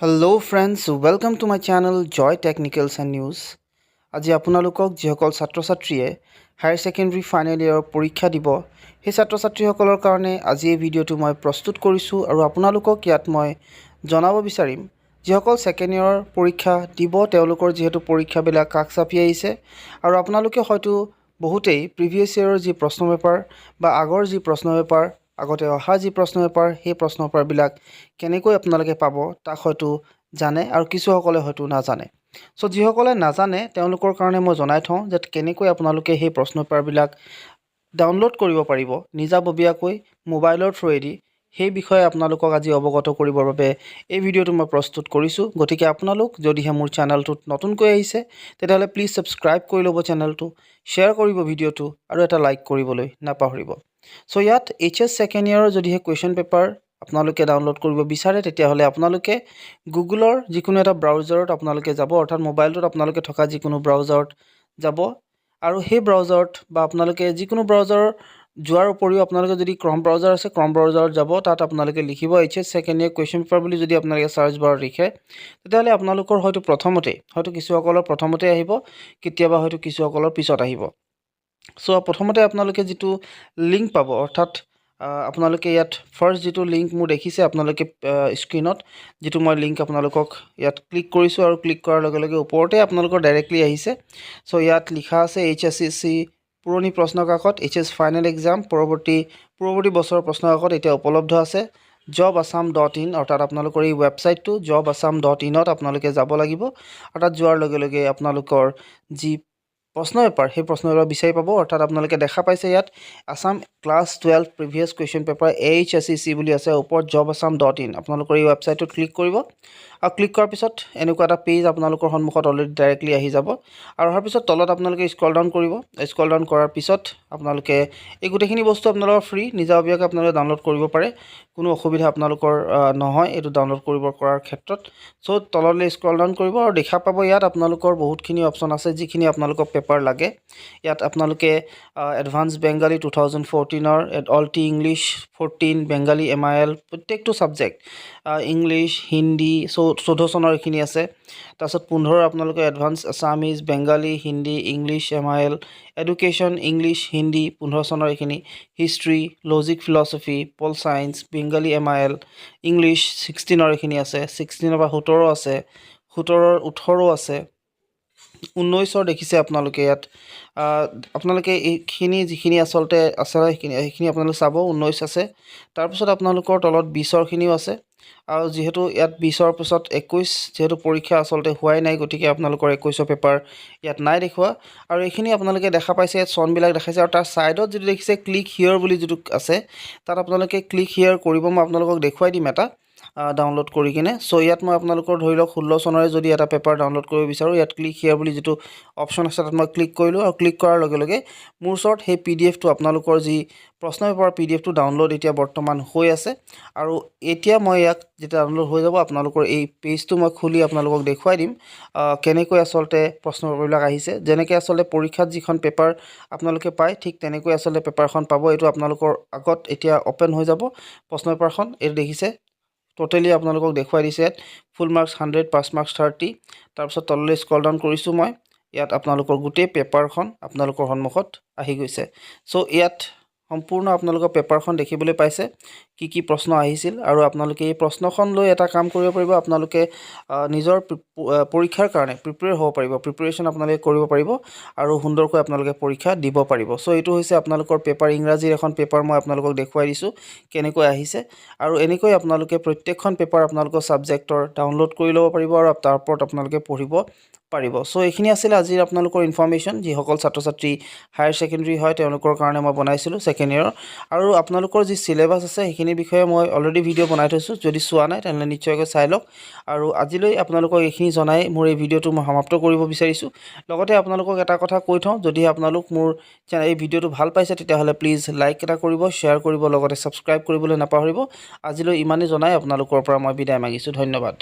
Hello friends, welcome to my channel Joy Technicals and News. আজি আপোনালোকক যিসকল ছাত্ৰ ছাত্ৰীয়ে হায়াৰ ছেকেণ্ডেৰী ফাইনেল ইয়েৰৰ পৰীক্ষা দিব, সেই ছাত্ৰ ছাত্ৰীসকলৰ কাৰণে আজি এই ভিডিঅ'টো মই প্ৰস্তুত কৰিছোঁ। আৰু আপোনালোকক ইয়াত মই জনাব বিচাৰিম, যিসকল ছেকেণ্ড ইয়েৰৰ পৰীক্ষা দিব, তেওঁলোকৰ যিহেতু পৰীক্ষাবিলাক কাষ চাপি আহিছে আৰু আপোনালোকে হয়তো বহুতেই প্ৰিভিয়াছ ইয়েৰৰ যি প্ৰশ্ন পেপাৰ বা আগৰ যি প্ৰশ্ন পেপাৰ, আগতে অহা যি প্ৰশ্ন পেপাৰ, সেই প্ৰশ্ন পেপাৰবিলাক কেনেকৈ আপোনালোকে পাব তাক হয়তো জানে আৰু কিছুসকলে হয়তো নাজানে। চ' যিসকলে নাজানে, তেওঁলোকৰ কাৰণে মই জনাই থওঁ যে কেনেকৈ আপোনালোকে সেই প্ৰশ্ন পেপাৰবিলাক ডাউনলোড কৰিব পাৰিব নিজাববীয়াকৈ মোবাইলৰ থ্ৰুৱেদি, সেই বিষয়ে আপোনালোকক আজি অৱগত কৰিবৰ বাবে এই ভিডিঅ'টো মই প্ৰস্তুত কৰিছোঁ। গতিকে আপোনালোক যদিহে মোৰ চেনেলটোত নতুনকৈ আহিছে, তেতিয়াহ'লে প্লিজ ছাবস্ক্ৰাইব কৰি ল'ব চেনেলটো, শ্বেয়াৰ কৰিব ভিডিঅ'টো আৰু এটা লাইক কৰিবলৈ নাপাহৰিব। চ' ইয়াত এইচ এছ ছেকেণ্ড ইয়েৰৰ যদিহে কুৱেশ্যন পেপাৰ আপোনালোকে ডাউনলোড কৰিব বিচাৰে, তেতিয়াহ'লে আপোনালোকে গুগলৰ যিকোনো এটা ব্ৰাউজাৰত আপোনালোকে যাব, অৰ্থাৎ মোবাইলটোত আপোনালোকে থকা যিকোনো ব্ৰাউজাৰত যাব। আৰু সেই ব্ৰাউজাৰত বা আপোনালোকে যিকোনো ব্ৰাউজাৰৰ যোৱাৰ উপৰিও আপোনালোকে যদি ক্ৰম ব্ৰাউজাৰ আছে, ক্ৰম ব্ৰাউজাৰত যাব। তাত আপোনালোকে লিখিব "HS second year question paper" বুলি। যদি আপোনালোকে চাৰ্চ বাৰত লিখে, তেতিয়াহ'লে আপোনালোকৰ হয়তো প্ৰথমতেই, হয়তো কিছুসকলৰ প্ৰথমতে আহিব, কেতিয়াবা হয়তো কিছুসকলৰ পিছত আহিব। চ' প্ৰথমতে আপোনালোকে যিটো লিংক পাব, অৰ্থাৎ আপোনালোকে ইয়াত ফাৰ্ষ্ট যিটো লিংক মোৰ দেখিছে আপোনালোকে স্ক্ৰীণত, যিটো মই লিংক আপোনালোকক ইয়াত ক্লিক কৰিছোঁ আৰু ক্লিক কৰাৰ লগে লগে ওপৰতে আপোনালোকৰ ডাইৰেক্টলি আহিছে। চ' ইয়াত লিখা আছে এইচএছচি পুৰণি প্ৰশ্ন কাকত, এইচএছ ফাইনেল এক্সাম পৰৱৰ্তী বছৰৰ প্ৰশ্ন কাকত এতিয়া উপলব্ধ আছে jobassam.in। অৰ্থাৎ আপোনালোকৰ এই ৱেবছাইটটো jobassam.inত আপোনালোকে যাব লাগিব। অৰ্থাৎ যোৱাৰ লগে লগে আপোনালোকৰ যি প্ৰশ্ন পেপাৰ, সেই প্ৰশ্ন পেপাৰ বিচাৰি পাব। অৰ্থাৎ আপোনালোকে দেখা পাইছে ইয়াত "Assam class 12 previous question paper AHSEC" বুলি আছে ওপৰত, jobassam.in। আপোনালোকৰ এই ৱেবছাইটটোত ক্লিক কৰিব আৰু ক্লিক কৰাৰ পিছত এনেকুৱা এটা পেজ আপোনালোকৰ সন্মুখত অলৰেডি ডাইৰেক্টলি আহি যাব। আৰু অহাৰ পিছত তলত আপোনালোকে স্ক্ৰল ডাউন কৰিব। স্ক্ৰল ডাউন কৰাৰ পিছত আপোনালোকে এই গোটেইখিনি বস্তু আপোনালোকৰ ফ্ৰী, নিজাববীয়াকৈ আপোনালোকে ডাউনলোড কৰিব পাৰে। কোনো অসুবিধা আপোনালোকৰ নহয় এইটো ডাউনলোড কৰাৰ ক্ষেত্ৰত। চ' তললৈ স্ক্ৰল ডাউন কৰিব আৰু দেখা পাব ইয়াত আপোনালোকৰ বহুতখিনি অপশ্যন আছে, যিখিনি আপোনালোকক পেপাৰ লাগে। ইয়াত আপোনালোকে এডভান্স বেংগালী 2014ৰ, all T English 14, Bengali MIL, প্ৰত্যেকটো ছাবজেক্ট, ইংলিছ, হিন্দী 14 চনৰ এইখিনি আছে। তাৰপিছত 15 আপোনালোকে advance Assamese, Bengali, Hindi, English, MIL, education, English, Hindi, 15 চনৰ এইখিনি, history, logic, philosophy, pol science, Bengali MIL, English 16ৰ এইখিনি আছে। 16ৰ পৰা 17 আছে, 17ৰ 18 আছে, 19ৰ দেখিছে আপোনালোকে ইয়াত। আপোনালোকে এইখিনি যিখিনি আচলতে আছে, সেইখিনি আপোনালোকে চাব। 19 আছে, তাৰপিছত আপোনালোকৰ তলত 20ৰখিনিও আছে। আৰু যিহেতু ইয়াত 20ৰ পিছত 21, যিহেতু পৰীক্ষা আচলতে হোৱাই নাই, গতিকে আপোনালোকৰ 21ৰ পেপাৰ ইয়াত নাই দেখুওৱা। আৰু এইখিনি আপোনালোকে দেখা পাইছে, ইয়াত চনবিলাক দেখাইছে। আৰু তাৰ ছাইডত যিটো দেখিছে ক্লিক হিয়ৰ বুলি যিটো আছে, তাত আপোনালোকে ক্লিক হিয়াৰ কৰিব। মই আপোনালোকক দেখুৱাই দিম এটা ডাউনলোড কৰি কিনে। চ' ইয়াত মই আপোনালোকৰ ধৰি লওক 16 চনৰে যদি এটা পেপাৰ ডাউনলোড কৰিব বিচাৰোঁ, ইয়াত ক্লিক হিয়াৰ বুলি যিটো অপশ্যন আছে, তাত মই ক্লিক কৰিলোঁ। আৰু ক্লিক কৰাৰ লগে লগে মোৰ ওচৰত সেই পিডিএফটো, আপোনালোকৰ যি প্ৰশ্ন পেপাৰৰ পিডিএফটো ডাউনলোড এতিয়া বৰ্তমান হৈ আছে। আৰু এতিয়া মই ইয়াক যেতিয়া ডাউনলোড হৈ যাব, আপোনালোকৰ এই পেজটো মই খুলি আপোনালোকক দেখুৱাই দিম কেনেকৈ আচলতে প্ৰশ্ন পেপাৰবিলাক আহিছে। যেনেকৈ আচলতে পৰীক্ষাত যিখন পেপাৰ আপোনালোকে পায়, ঠিক তেনেকৈ আচলতে পেপাৰখন পাব। এইটো আপোনালোকৰ আগত এতিয়া অ'পেন হৈ যাব প্ৰশ্ন পেপাৰখন। এইটো দেখিছে, ট'টেলি আপোনালোকক দেখুৱাই দিছে ইয়াত full marks 100, pass marks 30। তাৰপিছত তললৈ স্ক্ৰল ডাউন কৰিছোঁ মই, ইয়াত আপোনালোকৰ গোটেই পেপাৰখন আপোনালোকৰ সন্মুখত আহি গৈছে। চ' ইয়াত সম্পূৰ্ণ আপোনালোকৰ পেপাৰখন দেখিবলৈ পাইছে, কি কি প্ৰশ্ন আহিছিল। আৰু আপোনালোকে এই প্ৰশ্নখন লৈ এটা কাম কৰিব পাৰিব, আপোনালোকে নিজৰ পৰীক্ষাৰ কাৰণে প্ৰিপেয়াৰ হ'ব পাৰিব, প্ৰিপেৰেশ্যন আপোনালোকে কৰিব পাৰিব আৰু সুন্দৰকৈ আপোনালোকে পৰীক্ষা দিব পাৰিব। চ' এইটো হৈছে আপোনালোকৰ পেপাৰ, ইংৰাজীৰ এখন পেপাৰ মই আপোনালোকক দেখুৱাই দিছোঁ কেনেকৈ আহিছে। আৰু এনেকৈ আপোনালোকে প্ৰত্যেকখন পেপাৰ আপোনালোকৰ ছাবজেক্টৰ ডাউনলোড কৰি ল'ব পাৰিব আৰু তাৰ ওপৰত আপোনালোকে পঢ়িব পাৰিব। চ' এইখিনি আছিলে আজিৰ আপোনালোকৰ ইনফৰ্মেশ্যন। যিসকল ছাত্ৰ ছাত্ৰী হায়াৰ ছেকেণ্ডেৰী হয়, তেওঁলোকৰ কাৰণে মই বনাইছিলোঁ ছেকেণ্ড ইয়েৰৰ। আৰু আপোনালোকৰ যি চিলেবাছ আছে, সেইখিনিৰ বিষয়ে মই অলৰেডি ভিডিঅ' বনাই থৈছোঁ। যদি চোৱা নাই, তেনেহ'লে নিশ্চয়কৈ চাই লওক। আৰু আজিলৈ আপোনালোকক এইখিনি জনাই মোৰ এই ভিডিঅ'টো মই সমাপ্ত কৰিব বিচাৰিছোঁ। লগতে আপোনালোকক এটা কথা কৈ থওঁ, যদি আপোনালোক মোৰ চেনেল এই ভিডিঅ'টো ভাল পাইছে, তেতিয়াহ'লে প্লিজ লাইক এটা কৰিব, শ্বেয়াৰ কৰিব, লগতে ছাবস্ক্ৰাইব কৰিবলৈ নাপাহৰিব। আজিলৈ ইমানেই জনাই আপোনালোকৰ পৰা মই বিদায় মাগিছোঁ। ধন্যবাদ।